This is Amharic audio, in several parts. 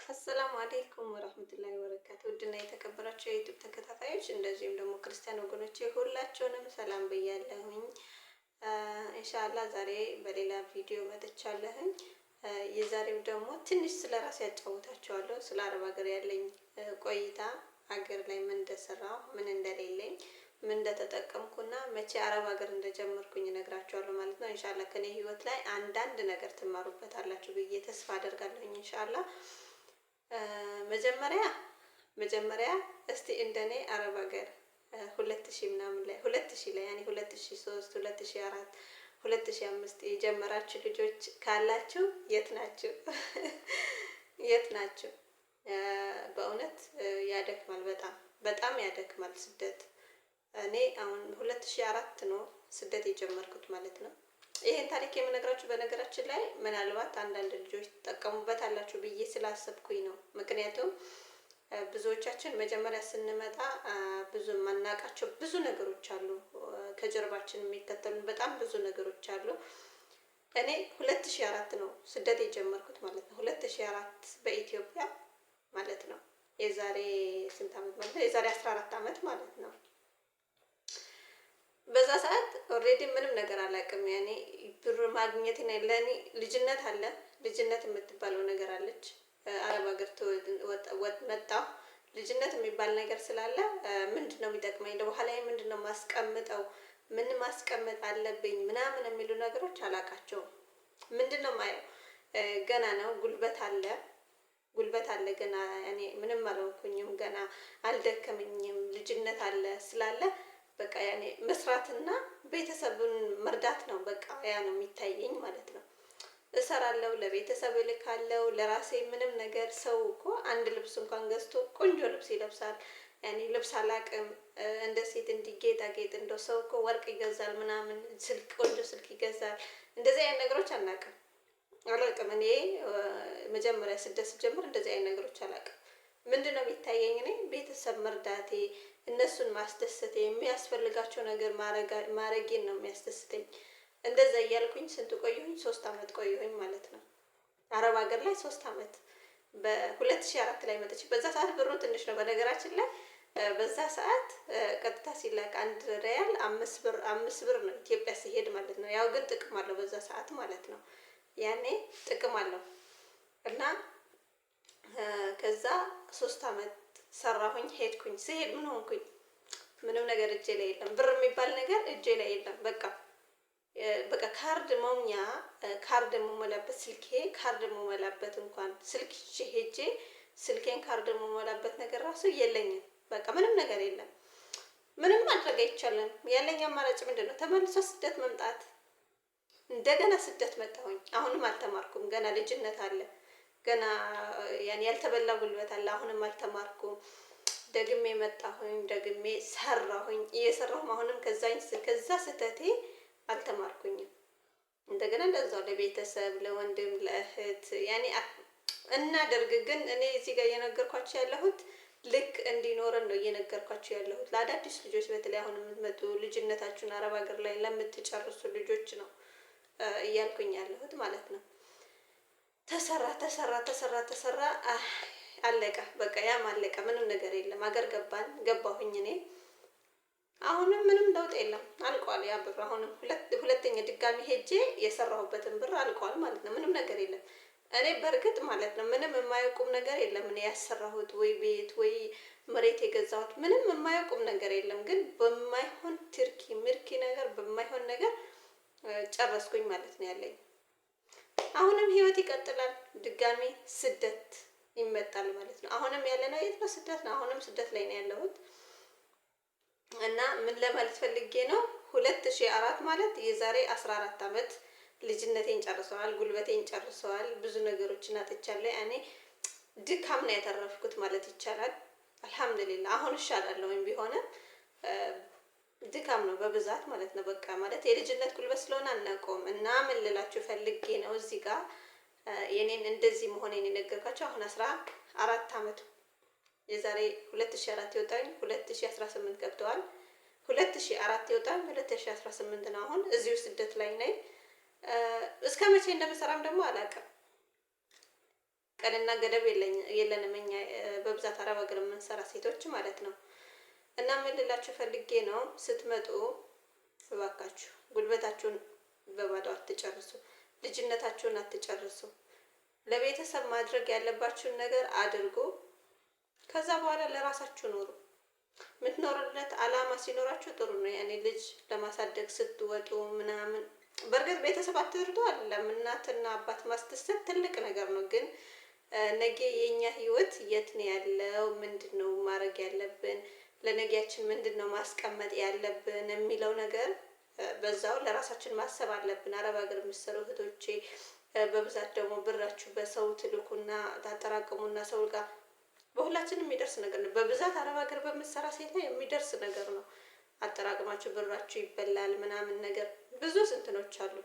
السلام عليكم ورحمة الله وبركاته። ውድና የተከበራችሁ የ YouTube ተከታታዮች እንደዚሁም ደግሞ ክርስቲያን ወገኖቼ ሁላችሁንም ሰላም ብያለሁኝ። إن شاء الله ዛሬ በሌላ ቪዲዮ መጥቻለሁኝ። የዛሬው ደግሞ ትንሽ ስለ ራሴ ያጫውታችኋለሁ። ስለ አረብ ሀገር ያለኝ ቆይታ፣ ሀገር ላይ ምን እንደሰራሁ፣ ምን እንደሌለኝ፣ ምን እንደተጠቀምኩና መቼ አረብ ሀገር እንደጀመርኩኝ እነግራችኋለሁ ማለት ነው። إن شاء الله ከኔ ህይወት ላይ አንዳንድ ነገር ትማሩበታላችሁ ብዬ ተስፋ አደርጋለሁኝ إن شاء الله። መጀመሪያ እስቲ እንደኔ አረብ ሀገር 2000 ምናምን ላይ፣ 2000 ላይ፣ ያኔ 2003፣ 2004፣ 2005 የጀመራችሁ ልጆች ካላችሁ የት ናችሁ? የት ናችሁ? በእውነት ያደክማል፣ በጣም በጣም ያደክማል ስደት። እኔ አሁን 2004 ነው ስደት የጀመርኩት ማለት ነው። ይሄን ታሪክ የምነግራችሁ በነገራችን ላይ ምናልባት አንዳንድ ልጆች ትጠቀሙበታላችሁ ብዬ ስላሰብኩኝ ነው። ምክንያቱም ብዙዎቻችን መጀመሪያ ስንመጣ ብዙ የማናውቃቸው ብዙ ነገሮች አሉ። ከጀርባችን የሚከተሉን በጣም ብዙ ነገሮች አሉ። እኔ 2004 ነው ስደት የጀመርኩት ማለት ነው። 2004 በኢትዮጵያ ማለት ነው። የዛሬ ስንት ዓመት ማለት ነው? የዛሬ 14 ዓመት ማለት ነው። በዛ ሰዓት already ምንም ነገር አላውቅም። ያኔ ብር ማግኘት ለእኔ ልጅነት አለ፣ ልጅነት የምትባለው ነገር አለች። አረብ ሀገር መጣሁ። ልጅነት የሚባል ነገር ስላለ ምንድን ነው የሚጠቅመኝ፣ ለበኋላ ምንድን ነው ማስቀምጠው፣ ምን ማስቀመጥ አለብኝ ምናምን የሚሉ ነገሮች አላውቃቸውም። ምንድን ነው የማየው፣ ገና ነው፣ ጉልበት አለ፣ ጉልበት አለ ገና፣ እኔ ምንም አልሆንኩኝም፣ ገና አልደከመኝም፣ ልጅነት አለ ስላለ በቃ ያኔ መስራትና ቤተሰብን መርዳት ነው። በቃ ያ ነው የሚታየኝ ማለት ነው። እሰራለሁ፣ ለቤተሰብ እልካለሁ፣ ለራሴ ምንም ነገር። ሰው እኮ አንድ ልብስ እንኳን ገዝቶ ቆንጆ ልብስ ይለብሳል። ያኔ ልብስ አላቅም፣ እንደ ሴት እንዲህ ጌጣጌጥ፣ እንደው ሰው እኮ ወርቅ ይገዛል ምናምን፣ ስልክ፣ ቆንጆ ስልክ ይገዛል። እንደዚህ አይነት ነገሮች አናቅም፣ አላቅም። እኔ መጀመሪያ ስደት ስጀምር እንደዚህ አይነት ነገሮች አላቅም። ምንድን ነው የሚታየኝ? እኔ ቤተሰብ መርዳቴ፣ እነሱን ማስደሰቴ፣ የሚያስፈልጋቸው ነገር ማረጌን ነው የሚያስደስተኝ። እንደዛ እያልኩኝ ስንት ቆየሁኝ? 3 አመት ቆየሁኝ ማለት ነው። አረብ ሀገር ላይ 3 አመት በ2004 ላይ መጥቼ። በዛ ሰዓት ብሩ ትንሽ ነው በነገራችን ላይ። በዛ ሰዓት ቀጥታ ሲላክ 1 ሪያል 5 ብር፣ 5 ብር ነው ኢትዮጵያ ሲሄድ ማለት ነው። ያው ግን ጥቅም አለው በዛ ሰዓት ማለት ነው። ያኔ ጥቅም አለው። እና ከዛ 3 አመት ሰራሁኝ፣ ሄድኩኝ። ስሄድ ምን ሆንኩኝ? ምንም ነገር እጄ ላይ የለም። ብር የሚባል ነገር እጄ ላይ የለም። በቃ ካርድ መሙያ፣ ካርድ የምሞላበት፣ ስልኬ ካርድ የምሞላበት እንኳን፣ ስልክ ይዤ ሄጄ ስልኬን ካርድ የምሞላበት ነገር ራሱ የለኝም። በቃ ምንም ነገር የለም። ምንም ማድረግ አይቻልም። ያለኝ አማራጭ ምንድን ነው? ተመልሶ ስደት መምጣት። እንደገና ስደት መጣሁኝ። አሁንም አልተማርኩም። ገና ልጅነት አለ። ገና ያን ያልተበላ ጉልበት አለ። አሁንም አልተማርኩም። ደግሜ መጣሁኝ። ደግሜ ሰራሁኝ። እየሰራሁም አሁንም ከዛ ስህተቴ አልተማርኩኝም። እንደገና እንደዛው ለቤተሰብ፣ ለወንድም፣ ለእህት ያኔ እናደርግ። ግን እኔ እዚህ ጋር እየነገርኳቸው ያለሁት ልክ እንዲኖረን ነው እየነገርኳቸው ያለሁት። ለአዳዲስ ልጆች፣ በተለይ አሁን የምትመጡ፣ ልጅነታችሁን አረብ ሀገር ላይ ለምትጨርሱ ልጆች ነው እያልኩኝ ያለሁት ማለት ነው። ተሰራ፣ ተሰራ፣ ተሰራ፣ ተሰራ፣ አለቀ። በቃ ያም አለቀ። ምንም ነገር የለም። ሀገር ገባን፣ ገባሁኝ እኔ። አሁንም ምንም ለውጥ የለም። አልቋል ያ ብር። አሁንም ሁለተኛ ድጋሚ ሄጄ የሰራሁበትን ብር አልቋል ማለት ነው። ምንም ነገር የለም። እኔ በእርግጥ ማለት ነው ምንም የማያውቁም ነገር የለም። እኔ ያሰራሁት ወይ ቤት ወይ መሬት የገዛሁት ምንም የማያውቁም ነገር የለም። ግን በማይሆን ትርኪ ምርኪ ነገር፣ በማይሆን ነገር ጨረስኩኝ ማለት ነው ያለኝ። አሁንም ህይወት ይቀጥላል። ድጋሚ ስደት ይመጣል ማለት ነው። አሁንም ያለነው የት ነው? ስደት ነው። አሁንም ስደት ላይ ነው ያለሁት። እና ምን ለማለት ፈልጌ ነው? 2004 ማለት የዛሬ 14 አመት። ልጅነቴን ጨርሰዋል፣ ጉልበቴን ጨርሰዋል፣ ብዙ ነገሮችን አጥቻለሁ። እኔ ድካም ነው ያተረፍኩት ማለት ይቻላል። الحمد لله አሁን እሻላለሁኝ፣ ቢሆንም ድካም ነው በብዛት ማለት ነው። በቃ ማለት የልጅነት ጉልበት ስለሆነ አናውቀውም። እና ምን ልላችሁ ፈልጌ ነው እዚህ ጋር የኔን እንደዚህ መሆኔን የነገርኳቸው፣ አሁን 14 አመት፣ የዛሬ 2004 የወጣኝ 2018 ገብተዋል። 2004 የወጣኝ 2018 ነው። አሁን እዚሁ ስደት ላይ ነኝ። እስከ መቼ እንደምሰራም ደግሞ አላውቅም። ቀንና ገደብ የለንም እኛ በብዛት አረብ ሀገር የምንሰራ ሴቶች ማለት ነው። እና ምን ልላችሁ ፈልጌ ነው፣ ስትመጡ እባካችሁ ጉልበታችሁን በባዶ አትጨርሱ፣ ልጅነታችሁን አትጨርሱ። ለቤተሰብ ማድረግ ያለባችሁን ነገር አድርጉ። ከዛ በኋላ ለራሳችሁ ኑሩ። የምትኖሩለት አላማ ሲኖራችሁ ጥሩ ነው። ያኔ ልጅ ለማሳደግ ስትወጡ ምናምን፣ በእርግጥ ቤተሰብ አትርዱ አይደለም፣ እናትና አባት ማስደሰት ትልቅ ነገር ነው። ግን ነገ የእኛ ህይወት የት ነው ያለው? ምንድን ነው ማድረግ ያለብን? ለነገያችን ምንድን ነው ማስቀመጥ ያለብን የሚለው ነገር በዛው ለራሳችን ማሰብ አለብን። አረብ ሀገር የምትሰሩ እህቶቼ በብዛት ደግሞ ብራችሁ በሰው ትልኩና ታጠራቅሙና ሰው ጋር በሁላችንም የሚደርስ ነገር ነው። በብዛት አረብ ሀገር በምትሰራ ሴት ላይ የሚደርስ ነገር ነው። አጠራቅማችሁ ብራችሁ ይበላል ምናምን ነገር ብዙ ስንትኖች አሉ።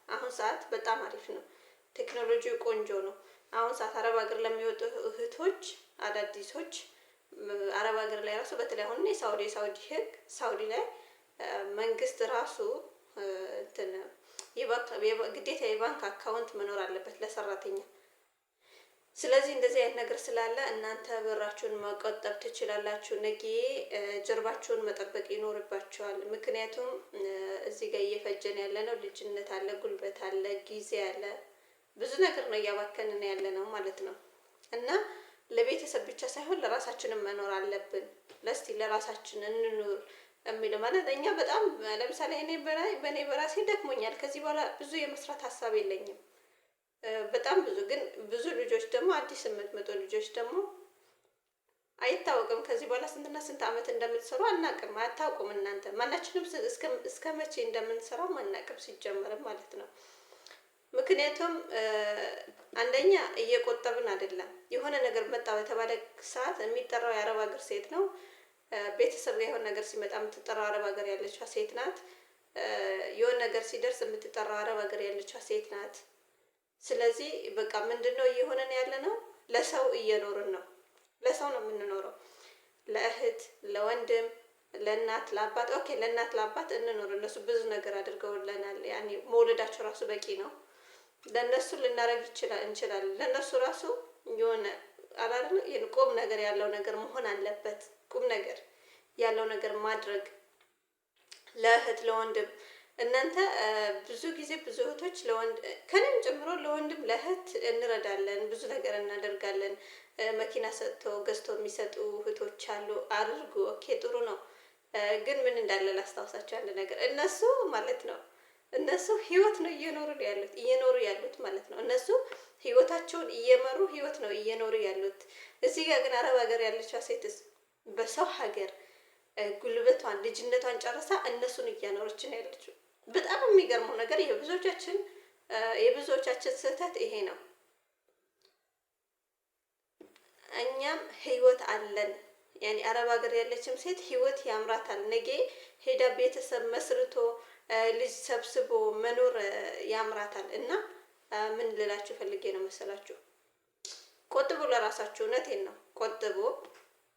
አሁን ሰዓት በጣም አሪፍ ነው። ቴክኖሎጂው ቆንጆ ነው። አሁን ሰዓት አረብ ሀገር ለሚወጡ እህቶች አዳዲሶች አረብ ሀገር ላይ ራሱ በተለይ አሁን የሳውዲ ህግ ሳውዲ ላይ መንግስት ራሱ እንትን ግዴታ የባንክ account መኖር አለበት ለሰራተኛ። ስለዚህ እንደዚህ አይነት ነገር ስላለ እናንተ ብራችሁን መቆጠብ ትችላላችሁ። ነገ ጀርባችሁን መጠበቅ ይኖርባችኋል። ምክንያቱም እዚህ ጋር እየፈጀን ያለ ነው ልጅነት አለ፣ ጉልበት አለ፣ ጊዜ አለ፣ ብዙ ነገር ነው እያባከንን ያለ ነው ማለት ነው። እና ለቤተሰብ ብቻ ሳይሆን ለራሳችንም መኖር አለብን። ለስቲ ለራሳችን እንኑር የሚለው ማለት እኛ በጣም ለምሳሌ እኔ በእኔ በራሴ ደክሞኛል። ከዚህ በኋላ ብዙ የመስራት ሀሳብ የለኝም። በጣም ብዙ ግን ብዙ ልጆች ደግሞ አዲስ የምትመጡ ልጆች ደግሞ አይታወቅም። ከዚህ በኋላ ስንትና ስንት ዓመት እንደምትሰሩ አናውቅም። አታውቁም እናንተ ማናችንም እስከ መቼ እንደምንሰራው አናውቅም ሲጀመርም ማለት ነው። ምክንያቱም አንደኛ እየቆጠብን አይደለም። የሆነ ነገር መጣ በተባለ ሰዓት የሚጠራው የአረብ ሀገር ሴት ነው። ቤተሰብ ጋር የሆነ ነገር ሲመጣ የምትጠራው አረብ ሀገር ያለችዋ ሴት ናት። የሆነ ነገር ሲደርስ የምትጠራው አረብ ሀገር ያለችዋ ሴት ናት። ስለዚህ በቃ ምንድነው እየሆነን ያለ ነው? ለሰው እየኖርን ነው። ለሰው ነው የምንኖረው። ለእህት፣ ለወንድም፣ ለእናት፣ ለአባት። Okay፣ ለእናት ለአባት እንኖር። እነሱ ብዙ ነገር አድርገውልናል። ያኔ መውለዳቸው ራሱ በቂ ነው። ለእነሱ ልናደርግ እንችላለን። ለእነሱ ራሱ የሆነ አላለም ቁም ነገር ያለው ነገር መሆን አለበት። ቁም ነገር ያለው ነገር ማድረግ ለእህት ለወንድም። እናንተ ብዙ ጊዜ ብዙ እህቶች ለወንድ ከኔም ጨምሮ ለወንድም ለእህት እንረዳለን፣ ብዙ ነገር እናደርጋለን። መኪና ሰጥቶ ገዝቶ የሚሰጡ እህቶች አሉ። አድርጉ። Okay፣ ጥሩ ነው። ግን ምን እንዳለ ላስታውሳቸው አንድ ነገር። እነሱ ማለት ነው እነሱ ህይወት ነው እየኖሩ ያሉት ማለት ነው። እነሱ ህይወታቸውን እየመሩ ህይወት ነው እየኖሩ ያሉት። እዚህ ጋር ግን አረብ ሀገር ያለችው ሴትስ በሰው ሀገር ጉልበቷን ልጅነቷን ጨርሳ እነሱን እያኖረች ነው ያለችው። በጣም የሚገርመው ነገር የብዙዎቻችን ስህተት ይሄ ነው። እኛም ህይወት አለን። ያኔ አረብ ሀገር ያለችም ሴት ህይወት ያምራታል። ነገ ሄዳ ቤተሰብ መስርቶ ልጅ ሰብስቦ መኖር ያምራታል። እና ምን ልላችሁ ፈልጌ ነው መሰላችሁ? ቆጥቡ፣ ለራሳችሁ። እውነቴን ነው። ቆጥቡ፣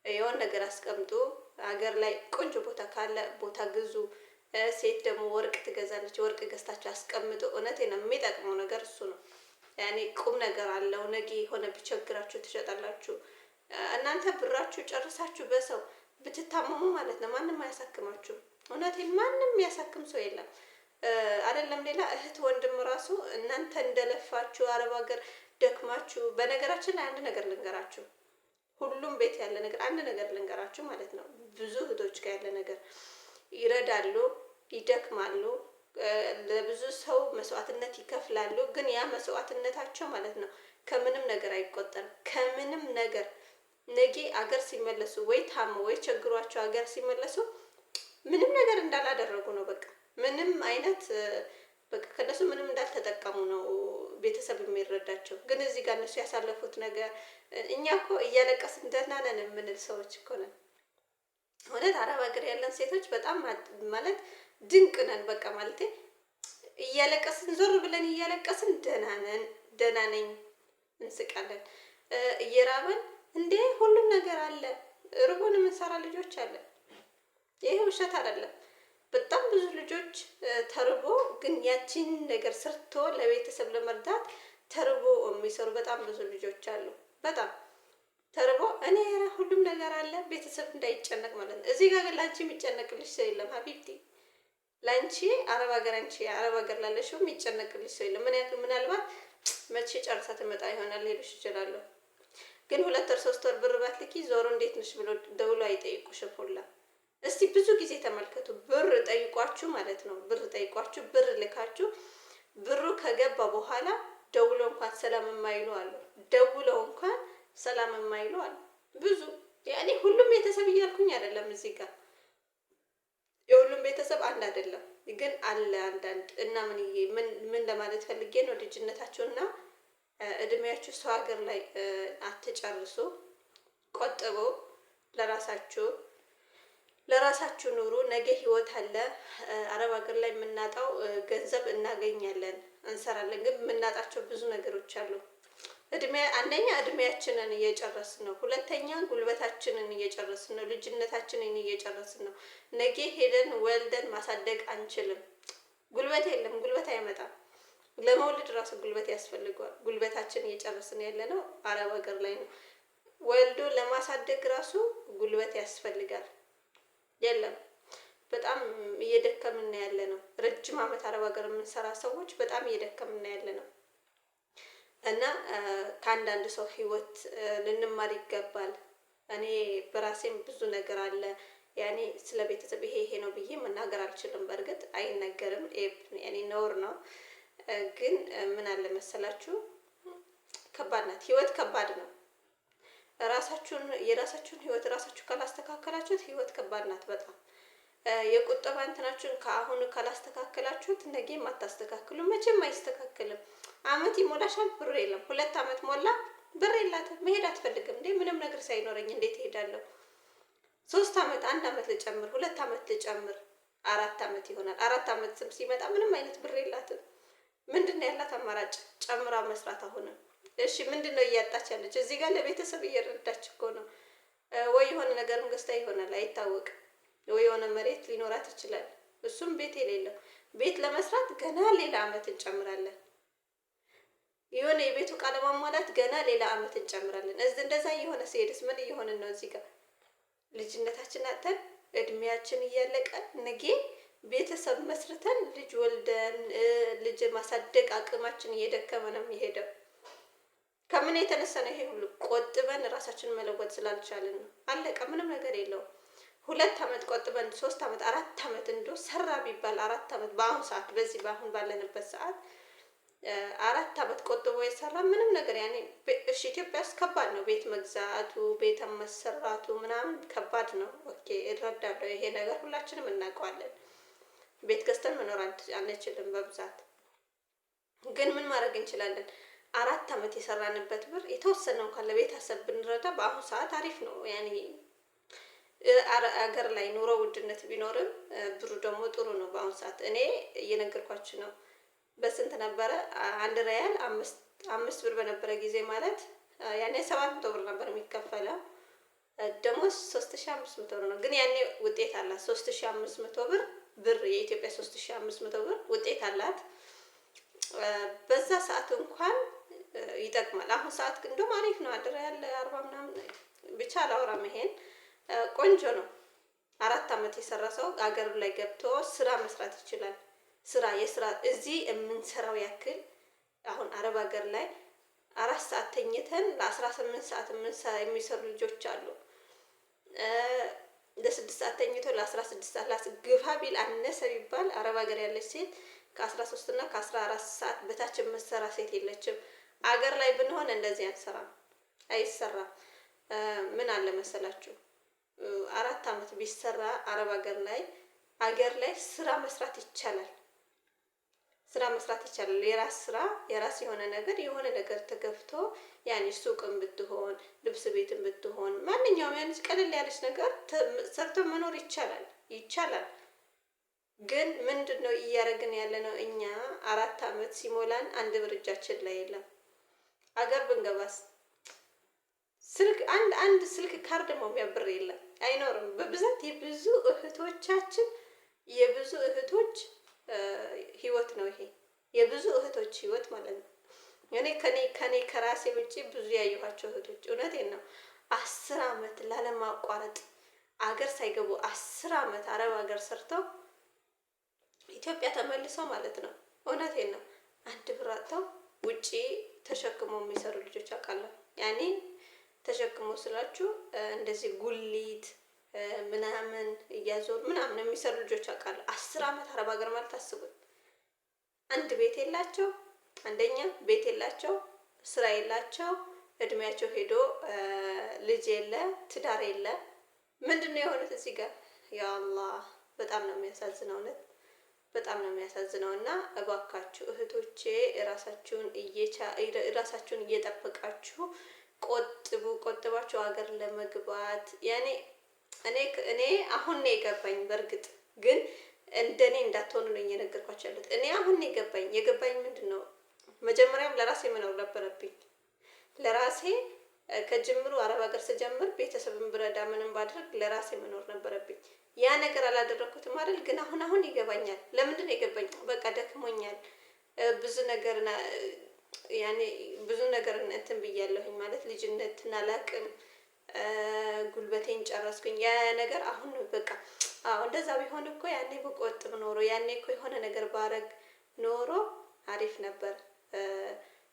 የሆነ ነገር አስቀምጡ። ሀገር ላይ ቆንጆ ቦታ ካለ ቦታ ግዙ። ሴት ደግሞ ወርቅ ትገዛለች። ወርቅ ገዝታችሁ አስቀምጡ። እውነቴን ነው። የሚጠቅመው ነገር እሱ ነው። ያኔ ቁም ነገር አለው። ነገ የሆነ ቢቸግራችሁ ትሸጣላችሁ። እናንተ ብራችሁ ጨርሳችሁ በሰው ብትታመሙ ማለት ነው ማንም አያሳክማችሁም። እውነቴን ማንም የሚያሳክም ሰው የለም። አይደለም ሌላ እህት ወንድም ራሱ እናንተ እንደለፋችሁ አረብ ሀገር ደክማችሁ። በነገራችን ላይ አንድ ነገር ልንገራችሁ፣ ሁሉም ቤት ያለ ነገር አንድ ነገር ልንገራችሁ ማለት ነው። ብዙ እህቶች ጋር ያለ ነገር ይረዳሉ፣ ይደክማሉ፣ ለብዙ ሰው መስዋዕትነት ይከፍላሉ። ግን ያ መስዋዕትነታቸው ማለት ነው ከምንም ነገር አይቆጠርም። ከምንም ነገር። ነገ አገር ሲመለሱ ወይ ታመው ወይ ቸግሯቸው አገር ሲመለሱ ምንም ነገር እንዳላደረጉ ነው። በቃ ምንም አይነት በቃ ከነሱ ምንም እንዳልተጠቀሙ ነው ቤተሰብ የሚረዳቸው። ግን እዚህ ጋር እነሱ ያሳለፉት ነገር እኛ እኮ እያለቀስን ደህና ነን የምንል ሰዎች እኮ ነን። እውነት አረብ ሀገር ያለን ሴቶች በጣም ማለት ድንቅ ነን። በቃ ማለቴ እያለቀስን ዞር ብለን እያለቀስን ደህና ነን፣ ደህና ነኝ እንስቃለን። እየራበን እንዴ ሁሉም ነገር አለ፣ ርቦን የምንሰራ ልጆች አለን። ይሄ ውሸት አይደለም። በጣም ብዙ ልጆች ተርቦ ግን ያቺን ነገር ሰርቶ ለቤተሰብ ለመርዳት ተርቦ የሚሰሩ በጣም ብዙ ልጆች አሉ። በጣም ተርቦ እኔ ሁሉም ነገር አለ ቤተሰብ እንዳይጨነቅ ማለት ነው። እዚህ ጋር ግን ላንቺ የሚጨነቅልሽ ሰው የለም حبيبتي። ላንቺ አረብ ሀገር አንቺ አረብ ሀገር ላለሽው የሚጨነቅልሽ ሰው የለም። ምናልባት መቼ ጨርሳ ትመጣ ይሆናል ሌሎች ይችላሉ። ግን 2 ወር 3 ወር ብር ባትልኪ ዞሮ እንዴት ነሽ ብሎ ደውሎ አይጠይቁሽም ሁላ። እስቲ ብዙ ጊዜ ተመልከቱ። ብር ጠይቋችሁ ማለት ነው። ብር ጠይቋችሁ ብር ልካችሁ ብሩ ከገባ በኋላ ደውሎ እንኳን ሰላም የማይሉ አሉ። ደውለው እንኳን ሰላም የማይሉ አሉ። ብዙ ያኔ ሁሉም ቤተሰብ እያልኩኝ አይደለም እዚህ ጋር የሁሉም ቤተሰብ አንድ አይደለም፣ ግን አለ አንዳንድ እና ምን ምን ምን ለማለት ፈልጌ ነው፣ ልጅነታችሁና እድሜያችሁ ሰው ሀገር ላይ አትጨርሱ። ቆጥቡ፣ ለራሳችሁ ለራሳችሁ ኑሩ። ነገ ህይወት አለ። አረብ ሀገር ላይ የምናጣው ገንዘብ እናገኛለን፣ እንሰራለን፣ ግን የምናጣቸው ብዙ ነገሮች አሉ። እድሜ አንደኛ እድሜያችንን እየጨረስን ነው። ሁለተኛ ጉልበታችንን እየጨረስን ነው። ልጅነታችንን እየጨረስን ነው። ነገ ሄደን ወልደን ማሳደግ አንችልም። ጉልበት የለም። ጉልበት አይመጣም። ለመውለድ ራሱ ጉልበት ያስፈልገዋል። ጉልበታችን እየጨረስን ያለ ነው አረብ ሀገር ላይ ነው። ወልዶ ለማሳደግ ራሱ ጉልበት ያስፈልጋል። የለም በጣም እየደከምን ያለ ነው። ረጅም ዓመት አረብ ሀገር የምንሰራ ሰዎች በጣም እየደከምን ያለ ነው። እና ከአንዳንድ ሰው ህይወት ልንማር ይገባል። እኔ በራሴም ብዙ ነገር አለ። ያኔ ስለ ቤተሰብ ይሄ ይሄ ነው ብዬ መናገር አልችልም። በእርግጥ አይነገርም፣ ያኔ ነውር ነው። ግን ምን አለ መሰላችሁ፣ ከባድ ናት ህይወት፣ ከባድ ነው። ራሳችሁን የራሳችሁን ህይወት ራሳችሁ ካላስተካከላችሁት ህይወት ከባድ ናት በጣም። የቁጠባ እንትናችሁን ከአሁኑ ካላስተካከላችሁት ነገም አታስተካክሉ፣ መቼም አይስተካከልም። አመት ይሞላሻል፣ ብር የለም። 2 አመት ሞላ፣ ብር የላትም፣ መሄድ አትፈልግም። እንዴ ምንም ነገር ሳይኖረኝ እንዴት እሄዳለሁ? 3 አመት፣ 1 አመት ልጨምር፣ 2 አመት ልጨምር፣ 4 አመት ይሆናል። 4 አመት ስም ሲመጣ ምንም አይነት ብር የላትም። ምንድን ነው ያላት አማራጭ? ጨምራ መስራት። አሁንም እሺ፣ ምንድን ነው እያጣች ያለች? እዚህ ጋር ለቤተሰብ እየረዳች እኮ ነው። ወይ የሆነ ነገርም ገዝታ ይሆናል፣ አይታወቅም። ወይ የሆነ መሬት ሊኖራት ይችላል። እሱም ቤት የሌለው ቤት ለመስራት ገና ሌላ አመት እንጨምራለን። የሆነ የቤቱ ዕቃ ለማሟላት ገና ሌላ አመት እንጨምራለን። እዚህ እንደዛ እየሆነ ሲሄድስ ምን እየሆንን ነው? እዚህ ጋር ልጅነታችን አጥተን እድሜያችን እያለቀ ነገ ቤተሰብ መስርተን ልጅ ወልደን ልጅ ማሳደግ አቅማችን እየደከመ ነው የሚሄደው። ከምን የተነሳ ነው ይሄ ሁሉ? ቆጥበን ራሳችንን መለወጥ ስላልቻልን ነው። አለቀ። ምንም ነገር የለውም። 2 አመት ቆጥበን 3 አመት 4 አመት እንዶ ሰራ ቢባል 4 አመት በአሁን ሰዓት በዚህ በአሁን ባለንበት ሰዓት 4 አመት ቆጥቦ የሰራ ምንም ነገር ያኔ እሺ፣ ኢትዮጵያ ውስጥ ከባድ ነው። ቤት መግዛቱ ቤት መሰራቱ ምናምን ከባድ ነው። Okay እረዳለሁ። ይሄ ነገር ሁላችንም እናውቀዋለን። ቤት ገዝተን መኖር አንችልም በብዛት። ግን ምን ማድረግ እንችላለን? 4 አመት የሰራንበት ብር የተወሰነ እንኳን ለቤተሰብ ብንረዳ በአሁኑ ሰዓት አሪፍ ነው። ያኔ አገር ላይ ኑሮ ውድነት ቢኖርም ብሩ ደግሞ ጥሩ ነው። በአሁኑ ሰዓት እኔ እየነገርኳችሁ ነው። በስንት ነበረ? 1 ሪያል 5 ብር በነበረ ጊዜ ማለት ያኔ 700 ብር ነበር የሚከፈለው። ደሞዝ 3500 ብር ነው። ግን ያኔ ውጤት አላት። 3500 ብር ብር የኢትዮጵያ 3500 ብር ውጤት አላት። በዛ ሰዓት እንኳን ይጠቅማል። አሁን ሰዓት ግን እንደውም አሪፍ ነው። 1 ሪያል 40 ምናምን ብቻ አላወራም። ይሄን ቆንጆ ነው። 4 አመት የሰራ ሰው አገር ላይ ገብቶ ስራ መስራት ይችላል። ስራ የስራ እዚህ የምንሰራው ያክል አሁን አረብ ሀገር ላይ 4 ሰዓት ተኝተን ለ18 ሰዓት የሚሰሩ ልጆች አሉ። ለ6 ሰዓት ተኝቶ ለ16 ሰዓት ግፋ ቢል አነሰ ቢባል አረብ ሀገር ያለች ሴት ከ13 እና ከ14 ሰዓት በታች የምትሰራ ሴት የለችም። አገር ላይ ብንሆን እንደዚህ አንሰራም፣ አይሰራም። ምን አለ መሰላችሁ 4 አመት ቢሰራ አረብ ሀገር ላይ አገር ላይ ስራ መስራት ይቻላል። ስራ መስራት ይቻላል። የራስ ስራ የራስ የሆነ ነገር የሆነ ነገር ተገፍቶ ያኔ ሱቅም ብትሆን ልብስ ቤትም ብትሆን ማንኛውም ያኔ ቀለል ያለች ነገር ሰርቶ መኖር ይቻላል ይቻላል። ግን ምንድን ነው እያደረግን ያለነው እኛ? 4 አመት ሲሞላን አንድ ብር እጃችን ላይ የለም። አገር ብንገባስ ስልክ አንድ አንድ ስልክ ካርድ መሙያ ብር የለም፣ አይኖርም። በብዛት የብዙ እህቶቻችን የብዙ እህቶች ህይወት ነው ይሄ የብዙ እህቶች ህይወት ማለት ነው። እኔ ከኔ ከራሴ ውጪ ብዙ ያየኋቸው እህቶች እውነቴን ነው 10 አመት ላለማቋረጥ አገር ሳይገቡ 10 አመት አረብ ሀገር ሰርተው ኢትዮጵያ ተመልሰው ማለት ነው። እውነቴን ነው። አንድ ብር አጥተው ውጪ ተሸክሞ የሚሰሩ ልጆች አውቃለሁ። ያኔ ተሸክሞ ስላችሁ እንደዚህ ጉሊት ምናምን እያዞሩ ምናምን የሚሰሩ ልጆች አውቃለሁ። 10 አመት አረብ ሀገር ማለት አስቡት። አንድ ቤት የላቸው፣ አንደኛ ቤት የላቸው፣ ስራ የላቸው፣ እድሜያቸው ሄዶ ልጅ የለ፣ ትዳር የለ። ምንድን ነው የሆኑት እዚህ ጋር? ያ አላህ፣ በጣም ነው የሚያሳዝነው እውነት በጣም ነው የሚያሳዝነው። እና እባካችሁ እህቶቼ ራሳችሁን እየጠበቃችሁ ቆጥቡ። ቆጥባችሁ ሀገር ለመግባት ያኔ እኔ አሁን ነው የገባኝ። በእርግጥ ግን እንደኔ እንዳትሆኑ ነው እየነገርኳቸው ያሉት። እኔ አሁን ነው የገባኝ። የገባኝ ምንድን ነው፣ መጀመሪያም ለራሴ መኖር ነበረብኝ። ለራሴ ከጅምሩ አረብ ሀገር ስጀምር ቤተሰብን ብረዳ ምንም ባድረግ ለራሴ መኖር ነበረብኝ። ያ ነገር አላደረኩትም አይደል? ግን አሁን አሁን ይገባኛል። ለምንድን ነው የገባኝ? በቃ ደክሞኛል። ብዙ ነገር ያኔ ብዙ ነገር እንትን ብያለሁኝ፣ ማለት ልጅነትን አላቅም፣ ጉልበቴን ጨረስኩኝ። ያ ነገር አሁን በቃ አዎ እንደዛ ቢሆን እኮ ያኔ ብቆጥብ ኖሮ፣ ያኔ እኮ የሆነ ነገር ባረግ ኖሮ አሪፍ ነበር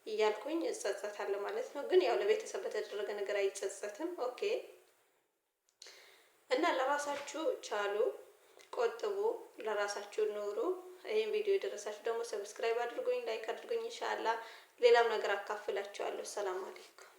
እያልኩኝ እጸጸታለሁ ማለት ነው። ግን ያው ለቤተሰብ በተደረገ ነገር አይጸጸትም። Okay፣ እና ለራሳችሁ ቻሉ፣ ቆጥቡ፣ ለራሳችሁ ኑሩ። ይህን ቪዲዮ የደረሳችሁ ደግሞ subscribe አድርጉኝ፣ like አድርጉኝ። ኢንሻአላህ ሌላም ነገር አካፍላችኋለሁ። ሰላም አለይኩም።